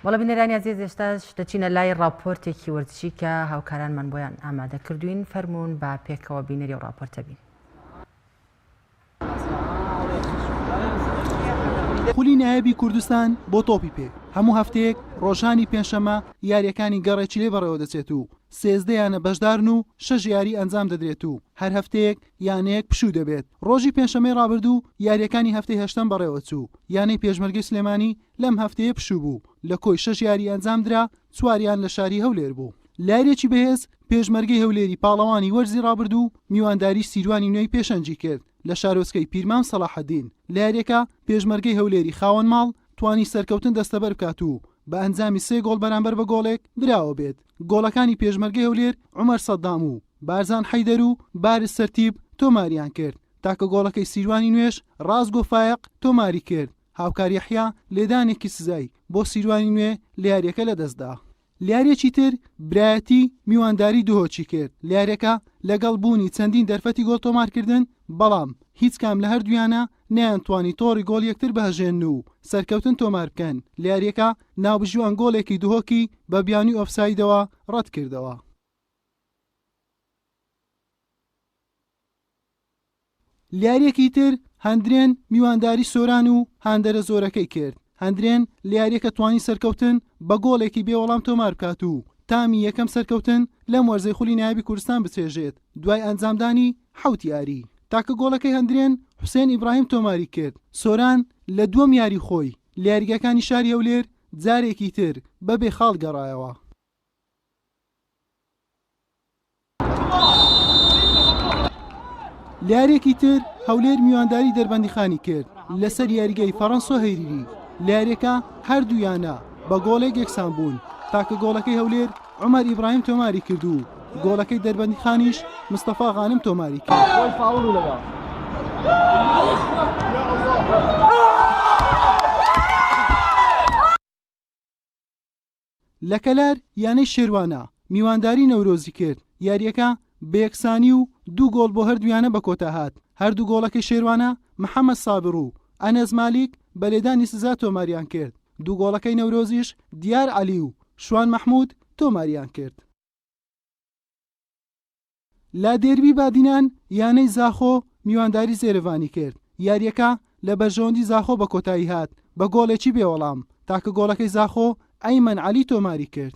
بەڵێ بینەرانی ئازیز ئێستاش دەچینە لای ڕاپۆرتێکی وەرزشی کە هاوکارانمان بۆیان ئامادە کردوین فەرموون با پێکەوە بینەری ئەو ڕاپۆرتە بین. خولی نایابی کوردستان بۆ تۆپی پێ هەموو هەفتەیەک ڕۆژانی پێنجشەممە یارییەکانی گەڕێکی لێ بەڕێوەدەچێت و 13 یانە بەشدارن و شەش یاری ئەنجام دەدرێت و هەر هەفتەیەک یانەیەک پشوو دەبێت. ڕۆژی پێنجشەممەی ڕابردوو یارییەکانی هەفتەی هەشتەم بەڕێوەچوو، یانەی پێشمەرگەی سلێمانی لەم هەفتەیە پشوو بوو، لە کۆی شەش یاری ئەنجامدرا چواریان لە شاری هەولێر بوو. لە یارییەکی بەهێز، پێشمەرگەی هەولێری پاڵەوانی وەرزی ڕابردوو میوانداری سیروانی نوێی پێشەنگی کرد لە شارۆچکەی پیرمام سەڵاحەدین. لە یارییەکە پێشمەرگەی هەولێری خاوەن ماڵ توانی سەرکەوتن دەستەبەر بکات و بە ئەنجامی سێ گۆڵ بەرامبەر بە گۆڵێک براوە بێت. گۆڵەکانی پێشمەرگەی هەولێر عومەر سەدام و بارزان حەیدەر و بارز سەرتیپ تۆماریان کرد. تاکە گۆڵەکەی سیروانی نوێش ڕاستگۆ فایەق تۆماری کرد. هاوکار یەحیا لێدانێکی سزای بۆ سیروانی نوێ لە یارییەکە لەدەستدا. لە یارییەکی تر برایەتی میوانداری دهۆکی کرد، لە یارییەکە لەگەڵ بوونی چەندین دەرفەتی گۆڵ تۆمارکردن، بەڵام هیچ کام لە هەردوو یانە نەیانتوانی تۆڕی گۆڵ یەکتر بهەژێنن و سەرکەوتن تۆمار بکەن، لە یارییەکە ناوبژیوان گۆڵێکی دهۆکی بە بیانووی ئۆفسایدەوە رەتکردەوە. لە یارییەکی تر هەندرێن میوانداری سۆران و هاندەرە زۆرەکەی کرد، هەندرێن لە یارییەکە توانی سەرکەوتن بە گۆڵێکی بێ وەڵام تۆمار بکات و تامی یەکەم سەرکەوتن لەم وەرزەی خولی نایابی کوردستان بچێژێت دوای ئەنجامدانی حەوت یاری. تاکە گۆڵەکەی هەندرێن حوسێن ئیبراهیم تۆماری کرد، سۆران لە دووەم یاری خۆی لە یاریگاکانی شاری هەولێر جارێکی تر بەبێ خاڵ گەڕایەوە. لە یارییەکی تر هەولێر میوانداری دەربەندیخانی کرد لەسەر یاریگەی فەڕەنسۆ هەیریری، لە یارییەکە هەردوو یانە بە گۆڵێک یەکسان بوون، تاکە گۆڵەکەی هەولێر عومەر ئیبراهیم تۆماری کرد و گۆڵەکەی دەربەندیخانیش مستەفا غانم تۆماری کرد. لە کەلار یانەی شێروانە میوانداری نەورۆزی کرد، یارییەکە بە یەکسانی و دوو گۆڵ بۆ هەردوو یانە بەکۆتا هات، هەردوو گۆڵەکەی شێروانە محەمەد سابڕ و ئەنەس مالیک بە لێدانی سزا تۆماریان کرد، دوو گۆڵەکەی نەورۆزیش دیار عەلی و شوان مەحمود تۆماریان کرد. لە دێربی بادینان یانەی زاخۆ میوانداری زێرەڤانی کرد، یارییەکە لە بەرژەوەندی زاخۆ بەکۆتایی هات بە گۆڵێکی بێوەڵام، تاکە گۆڵەکەی زاخۆ ئەیمەن عەلی تۆماری کرد.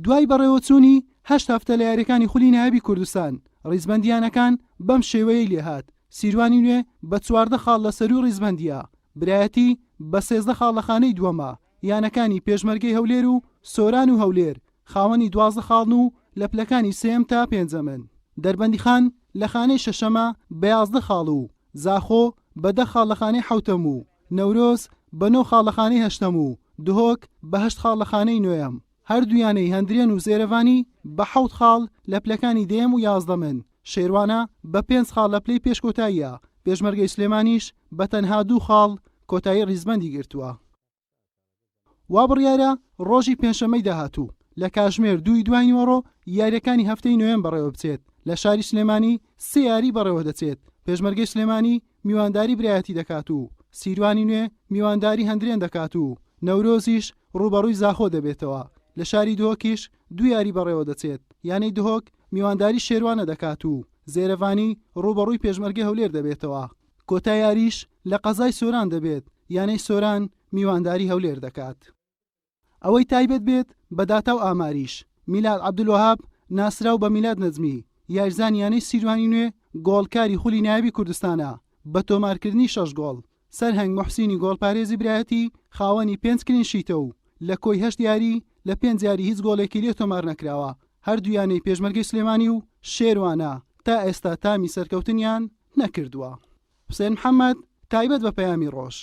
دوای بەڕێوەچوونی هەشت هەفتە لە یارییەکانی خولی نایابی کوردستان، ریزبەندی یانەکان بەم شێوەیەی لێهات، سیروانی نوێ بە 14 خاڵ لە سەرووی ریزبەندییە، برایەتی بە 13 خاڵ لە خانەی دووەمە، یانەکانی پێشمەرگەی هەولێر و سۆران و هەولێر خاوەنی 12 خاڵن و لە پلەکانی سێیەم تا پێنجەمن. دەربەندیخان لە خانەی شەشەمە بە 11 خاڵ و زاخۆ بە دە خاڵ لە خانەی حەوتەم و نەورۆز بە نۆ خاڵ لە خانەی هەشتەم و دهۆک بە هەشت خاڵ لە خانەی نۆیەم. هەردوو یانەی هەندرێن و زێرەڤانی بە حەوت خاڵ لە پلەکانی دەیەم و یازدەمن، شێروانە بە پێنج خاڵ لە پلەی پێش کۆتاییە، پێشمەرگەی سلێمانیش بە تەنها دوو خاڵ کۆتایی ریزبەندی گرتووە. وا بڕیارە ڕۆژی پێنجشەممەی داهاتوو لە کاژمێر دووی دوای نیوەڕۆ یارییەکانی هەفتەی نۆیەم بەڕێوەبچێت، لە شاری سلێمانی سێ یاری بەڕێوەدەچێت، پێشمەرگەی سلێمانی میوانداری برایەتی دەکات و سیروانی نوێ میوانداری هەندرێن دەکات و نەورۆزیش ڕووبەڕووی زاخۆ دەبێتەوە، لە شاری دهۆکیش دوو یاری بەڕێوەدەچێت، یانەی دهۆک میوانداری شێروانە دەکات و زێرەڤانی ڕووبەڕووی پێشمەرگەی هەولێر دەبێتەوە. کۆتا یاریش لە قەزای سۆران دەبێت، یانەی سۆران میوانداری هەولێر دەکات. ئەوەی تایبەت بێت بە داتا و ئاماریش، میلاد عەبدولوەهاب ناسراو بە میلاد نەجمی، یاریزانی یانەی سیروانی نوێ گۆڵکاری خولی نایابی کوردستانە بە تۆمارکردنی شەش گۆڵ، سەرهەنگ موحسینی گۆڵپارێزی برایەتی خاوەنی پێنج clean sheet ە و لە کۆی هەشت یاری لە پێنج یاری هیچ گۆڵێکی لێ تۆمارنەکراوە، هەردوو یانەی پێشمەرگەی سلێمانی و شێروانە تا ئێستا تامی سەرکەوتنیان نەکردووە. حوسێن محەمەد، تایبەت بە پەیامی ڕۆژ.